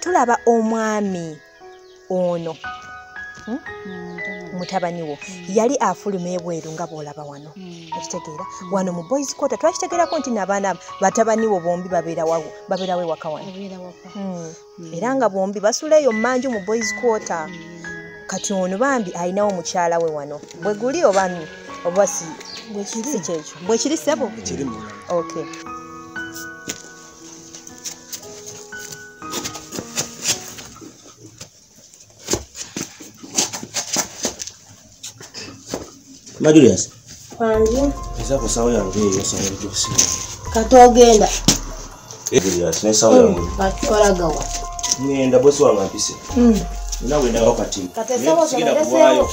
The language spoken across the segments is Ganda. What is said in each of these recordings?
Tulaba omwami ono mutabani wo yali afuluma ebweru nga bw'olaba wano. Okitegeera? Wano mu boys quarter twakitegeerako nti n'abaana batabani wo bombi babeerawo ewaka wano. Era nga bombi basula eyo mmanju mu boys quarter. Kati ono bambi alinawo mukyala we wano. Bwe guli oba si kyekyo? Bwe kiri ssebo? Okay. Julius. Wangi. Eza sawa yange eyo sawa y'okusiba. Katogenda. Julius, ne sawa yange. Batwalagawa. Ngenda bosi wange ampise. Nina wenda wakati. Kate sawa z'oleseewo.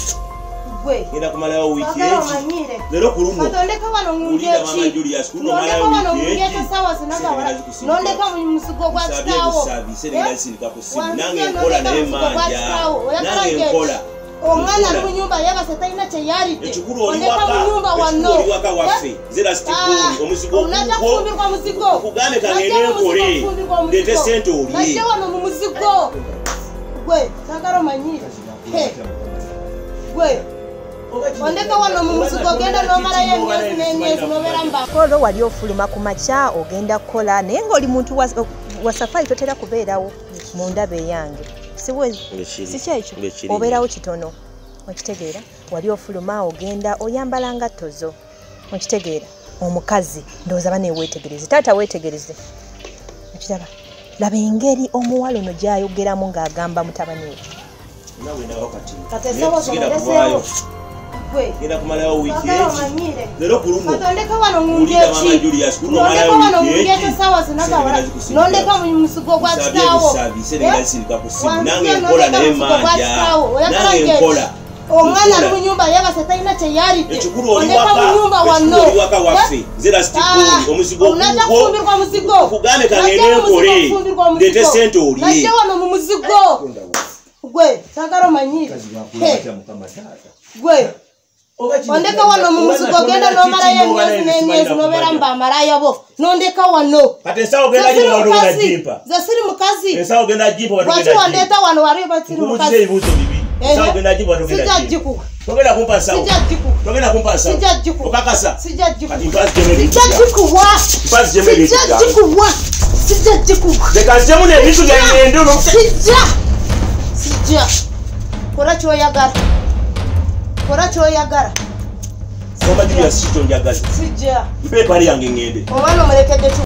Gwe. Ngenda kumalayo wiki egi. Leero ku luno. Katondeka wano ng'eki. Julius, ku luno malayo wiki egi. Sawa zinagawala. Nondeka mu muzigo gwa kitaawo. Nange nkola naye manja. Nange nkola. Omwana ali mu nyumba yabase talina kye yalidde. Ondeka mu nyumba wano. Onajja kufumbirwa muzigo. Najja wano mu muzigo. Gwe, saagala omanyire. Gwe. Ondeka wano mu muzigo ogenda n'omalayo emyezi n'emyezi n'obeera mba. Kolo wali ofuluma ku makya ogenda kukola naye ng'oli muntu wa safari totera kubeerawo mu ndaba eyange. Si kyekyo? Obeerawo kitono. Okitegeera? Wali ofuluma ogenda oyambala ngatto zo. Okitegeera? Omukazi ndowooza bane weetegereze. Taata weetegereze. Okiraba? Laba engeri omuwala ono gy'ayogeramu ng'agamba mutabani we. Kate sawa z'oleseewo. Gwe. Ngenda kumalayo wiki egi. Leero ku luno. Katondeka wano ng'eki. Nondeka wano ng'eki sawa zinagawala. Nondeka mu muzigo gwa kitaawo. Nange nkola naye manja. Nange nkola. Omwana ali mu nyumba yabase talina kye yalidde. Ondeka mu nyumba wano. Onajja kufumbirwa muzigo. Najja wano mu muzigo. Gwe, saagala omanyire. Gwe. Ondeka wano mu muzigo ogenda n'omalayo emyezi n'emyezi n'obeera mu bamalaaya bo. Nondeka wano. Nze siri mukazi. Lwaki wandeeta wano wali oba siri mukazi? Sijja gikuwa. Sijja gikuwa. Sijja gikuwa. Sijja gikuwa. Sijja gikuwa. Sijja gikuwa. Sijja. Sijja. Kola ky'oyagala. Kola ky'oyagala. Soma Julius, si ky'onjagaza. Sijja. Mpa empale yange ngende. Omwana omulekedde ki?